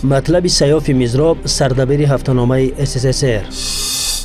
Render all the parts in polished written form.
Матлаби Саёфи Мизроб, сардабири ҳафтаномаи СССР.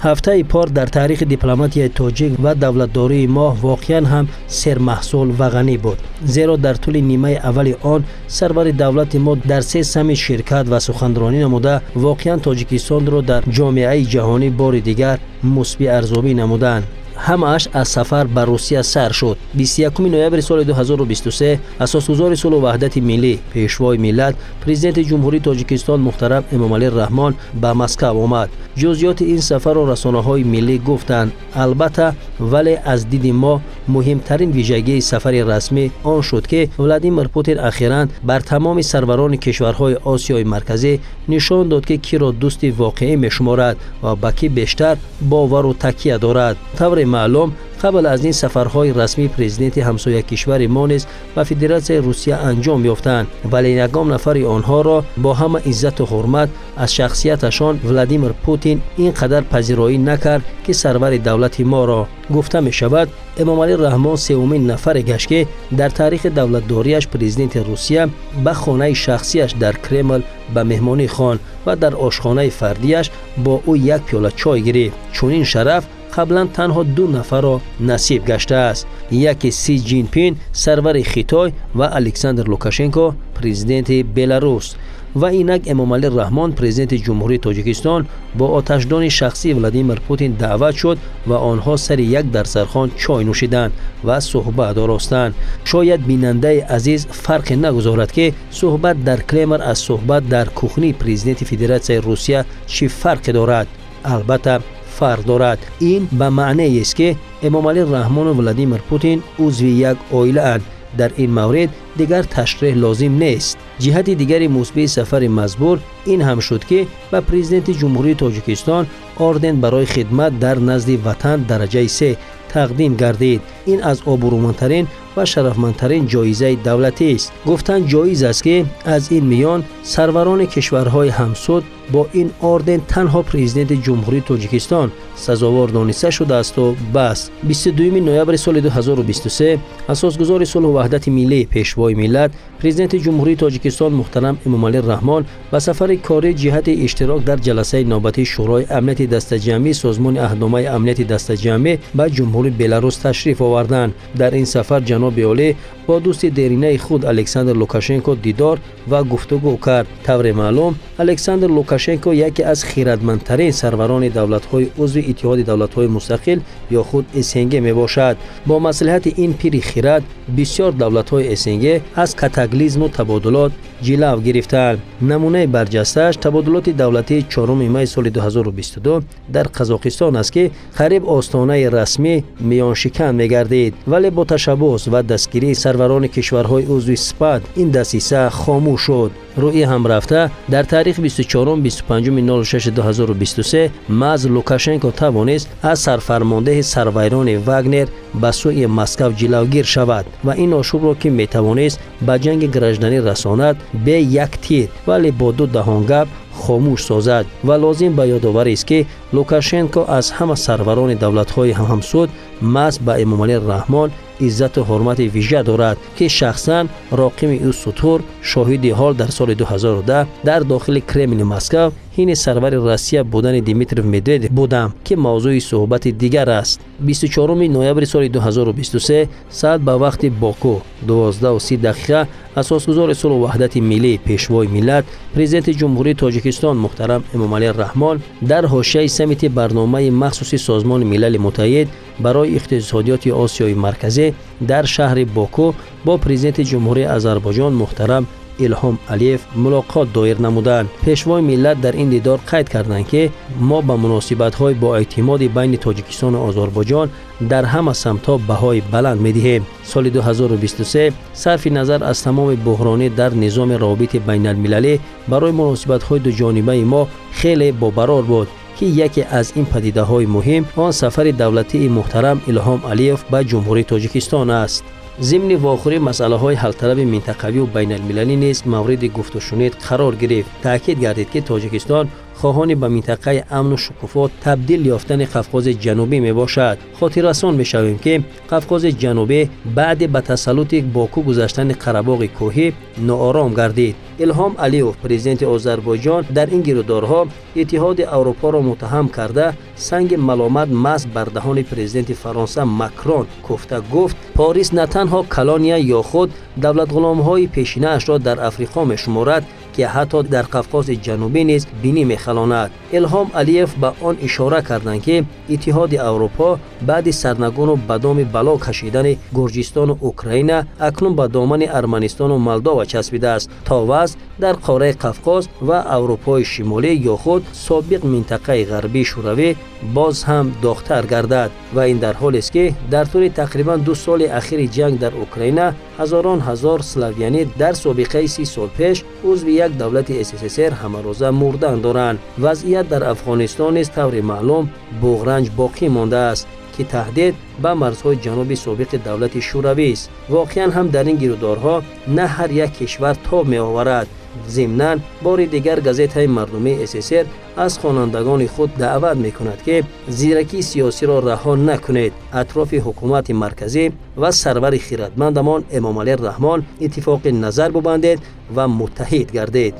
Ҳафтаи пор дар таърихи дипломатияи тоҷик ва давлатдории мо воқеан ҳам сермаҳсул ва ғанӣ буд, зеро дар тӯли нимаи аввали он сарвари давлати мо дар се саммит ширкат ва суханронӣ намуда, воқеан Тоҷикистонро дар ҷомеаи ҷаҳонӣ бори дигар мусбӣ арзёбӣ намуданд. Ҳамааш аз сафар ба Русия сар шуд. 21 ноябри соли 2023 асосгузори сулҳу ваҳдати миллӣ, пешвои миллат, президенти Ҷумҳурии Тоҷикистон муҳтарам Эмомалӣ Раҳмон ба Москав омад. Ҷузъиёти ин сафарро расонаҳои миллӣ гуфтанд, албатта, вале аз диди мо муҳимтарин вижагии сафари расмӣ он шуд, ки Владимир Путин ахиран бар тамоми сарварони кишварҳои Осиёи Марказӣ нишон дод, ки киро дӯсти воқеӣ мешуморад ва ба кӣ бештар бовару такя дорад. Тавре маълум, қабл аз ин сафарҳои расмии президенти ҳамсоякишвари мо низ ба Федератсияи Русия анҷом ёфтанд, вале ягон нафари онҳоро бо ҳама иззату ҳурмат аз шахсияташон Владимир Путин ин қадар пазироӣ накард, ки сарвари давлати моро. Гуфта мешавад, Эмомалӣ Раҳмон сеюмин нафаре гашт, ки дар таърихи давлатдориаш президенти Русия ба хонаи шахсияш дар Кремл ба меҳмонӣ хонд ва дар ошхонаи фардиаш бо ӯ як пиёла чой гирифт. Чунин шараф қаблан танҳо ду нафарро насиб гаштааст: яке Си Ҷинпин, сарвари Хитой, ва Александр Лукашенко, президенти Беларус. Ва инак Эмомалӣ Раҳмон, президенти Ҷумҳурии Тоҷикистон, бо оташдони шахсии Владимир Путин даъват шуд ва онҳо сари як дарсархон чой нӯшиданд ва суҳбат оростанд. Шояд бинандаи азиз фарқе нагузорад, ки суҳбат дар Кремл аз суҳбат дар кухнии президенти Федератсияи Русия чӣ фарқе дорад. Албатта, фарқ дорад. Ин ба маънеест, ки Эмомалӣ Раҳмону Владимир Путин узви як оилаанд. Дар ин маврид дигар ташреҳ лозим нест. Ҷиҳати дигари мусбии сафари мазбур ин ҳам шуд, ки ба президенти Ҷумҳурии Тоҷикистон орден барои хидмат дар назди ватан дараҷаи се тақдим гардид. Ин аз обрӯмандтарин ва шарафмандтарин ҷоизаи давлатист. Гуфтан ҷоиз аст, ки аз ин миён сарварони кишварҳои ҳамсуд бо ин орден танҳо президенти Ҷумҳурии Тоҷикистон сазовор дониста шудаасту бас. 22 ноябри соли 2023 асосгузори сулҳу ваҳдати миллӣ, пешвои миллат, президенти Ҷумҳурии Тоҷикистон муҳтарам Эмомалӣ Раҳмон ба сафари корӣ ҷиҳати иштирок дар ҷаласаи навбатии Шӯрои амнияти дастаҷамъии Созмони аҳдномаи амнияти дастаҷамъӣ ба Ҷумҳурии Беларус ташриф оварданд. Дар ин сафар ҷаноби олӣ бо дӯсти деринаи худ Александр Лукашенко дидор ва гуфтугӯ кард. Тавре маълум, Александр Лукашенко яке аз хиратмандтарин сарварони давлатҳои узви Иттиҳоди давлатҳои мустақил ё худ СНГ мебошад. Бо маслиҳати ин пири хират бисёр давлатҳои СНГ аз катаклизму табодулот ҷилав гирифтаанд. Намунаи барҷастааш табодулоти давлатии 4 май соли 2022 дар Қазоқистон аст, ки қариб остонаи расмӣ миёншикан мегардид, вале бо ташаббус ва дастгирии сарварони кишварҳои узви СПАД ин дасиса хомӯш шуд. Рӯи ҳам рафта дар таърихи 24-25.06.2023 маҳз Лукашенко тавонист аз сарфармондеҳи сарвайрони Вагнер ба сӯи Москав ҷилавгир шавад ва ин ошӯбро, ки метавонист ба ҷанги гражданӣ расонад, бе як тир, вале бо ду даҳонгап хомӯш созад. Ва лозим ба ёдоварист, ки Лукашенко аз ҳама сарварони давлатҳои ҳамсуд маҳз ба Эмомалӣ Раҳмон иззату ҳурмати вижа дорад, ки шахсан роқими ӯ сутур шоҳиди ҳол дар соли 2010 дар дохили Кремли Москав ҳини сарвари Россия будани Дмитрий Медведев будам, ки мавзӯи суҳбати дигар аст. 24 ноябри соли 2023 соат ба вақти Боку 12:30 асосгузори сулҳу ваҳдати миллӣ, пешвои миллат, президенти Ҷумҳурии Тоҷикистон муҳтарам Эмомалӣ Раҳмон дар ҳошияи саммити барномаи махсуси Созмони Милали Муттаҳид барои иқтисодиёти Осиёи Марказӣ дар шаҳри Боку бо президенти Ҷумҳурии Озарбойҷон муҳтарам Илҳом Алиев мулоқот доир намуданд. Пешвои миллат дар ин дидор қайд карданд, ки мо ба муносибатҳои боэътимоди байни Тоҷикистону Озарбойҷон дар ҳама самтҳо баҳои баланд медиҳем. Соли 2023 сарфи назар аз тамоми буҳронӣ дар низоми равобити байналмилалӣ барои муносибатҳои дуҷонибаи мо хеле бобарор буд, ки яке аз ин падидаҳои муҳим он сафари давлатии муҳтарам Илҳом Алиев ба Ҷумҳурии Тоҷикистон аст. Зимни вохӯрӣ масъалаҳои ҳалталаби минтақавию байналмилалӣ низ мавриди гуфтушунид қарор гирифт. Таъкид гардид, ки Тоҷикистон хоҳони ба минтақаи амну шукуфо табдил ёфтани Қавқози Ҷанубӣ мебошад. Хотиррасон мешавем, ки Қавқози Ҷанубӣ баъди ба тасаллути Боку гузаштани Қарабоғи кӯҳӣ ноором гардид. Илҳом Алиев, президенти Озарбойҷон, дар ин гирудорҳо Иттиҳоди Аврупоро муттаҳам карда, санги маломат маҳз бар даҳони президенти Фаронса Макрон куфта гуфт: Порис на танҳо колония ё худ давлатғуломҳои пешинаашро дар Африқо мешуморад, ки ҳатто дар Қавқози Ҷанубӣ низ бинӣ мехалонад. Илҳом Алиев ба он ишора карданд, ки Иттиҳоди Аврупо баъди сарнагуну ба доми бало кашидани Гурҷистону Украина акнун ба домани Арманистону Молдова часпидааст, то вазъ дар қораи Қавқоз ва Аврупои Шимолӣ ё худ собиқ минтақаи ғарбии Шӯравӣ боз ҳам доғтар гардад. Ва ин дар ҳолест, ки дар тӯли тақрибан 2 соли ахири ҷанг дар Украина ҳазорон ҳазор славянӣ дар собиқаи 30 сол пеш узви як давлати СССР ҳамарӯза мурдан доранд. Вазъият дар Афғонистон низ таври маълум буғранҷ боқӣ мондааст, ки таҳдид ба марзҳои ҷануби собиқи давлати Шӯравист. Воқеан ҳам дар ин гирудорҳо на ҳар як кишвар тоб меоварад. Зимнан бори дигар газетаи мардумии СССР аз хонандагони худ даъват мекунад, ки зиракии сиёсиро раҳо накунед, атрофи ҳукумати марказӣ ва сарвари хиратмандамон Эмомалӣ Раҳмон иттифоқи назар бубандед ва муттаҳид гардед.